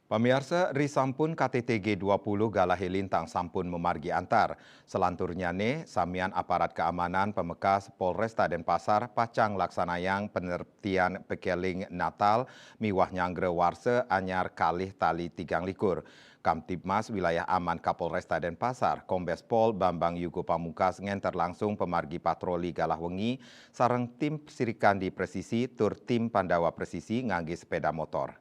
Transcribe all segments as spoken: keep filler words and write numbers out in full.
Pamiarsa, risampun K T T G dua puluh galah lintang sampun mamargi antar. Salanturnyane, samian aparat kaamanan pamekas Polresta Denpasar pacang laksanayang panertiban pakeling Natal miwah nyanggra warsa anyar kalih tali tigang likur. Kamtibmas Wilayah Aman Kapolresta Denpasar, Kombes Pol Bambang Yugo Pamungkas ngenter langsung pamargi patroli galah wengi sareng tim Srikandi Presisi tur tim Pandawa Presisi ngangge sepeda motor.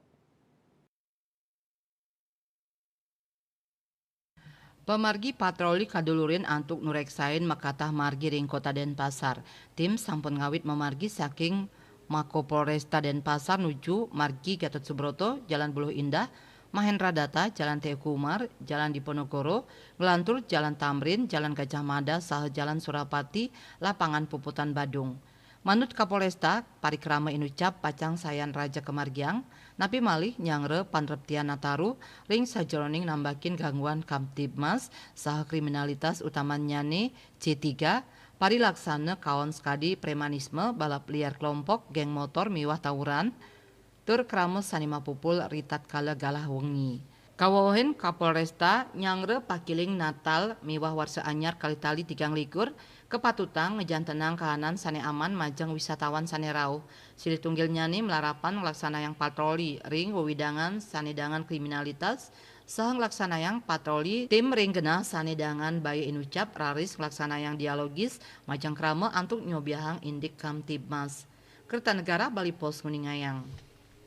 Pamargi patroli kadulurin antuk nureksain makatah margi ring Kota Denpasar. Tim sampun ngawit mamargi saking Mako Polresta Denpasar nuju margi Gatot Subroto, Jalan Buluh Indah, Mahendra Data, Jalan Teuku Umar, Jalan Diponegoro, nglantur Jalan Tamrin, Jalan Gajah Mada, saha Jalan Surapati, Lapangan Puputan Badung. Manut Kapolresta, parikrama inucap pacang sayan raja kamargiang, napi malih nyanggra panreptian Nataru ring sajeroning nambakin gangguan Kamtibmas saha kriminalitas utamannyane C tiga, parilaksana kaon sakadi premanisme, balap liar kelompok, geng motor miwah tawuran, tur krama sane mapupul ritatkala galah wengi. Kawewehin Kapolresta nyanggra pakeling Natal miwah Warsa Anyar kalih tali tigang likur kapatutang ngajantenang kahanan sane aman majeng wisatawan sane rauh. Silih tunggilnyane malarapan nglaksanayang patroli ring wewidangan sane dangan kriminalitas saha nglaksanayang patroli tim ring genah sane dangan baya inucap raris nglaksanayang dialogis majeng krama antuk nyobiahang indik Kamtibmas. Kertanegara Bali Post nguningayang.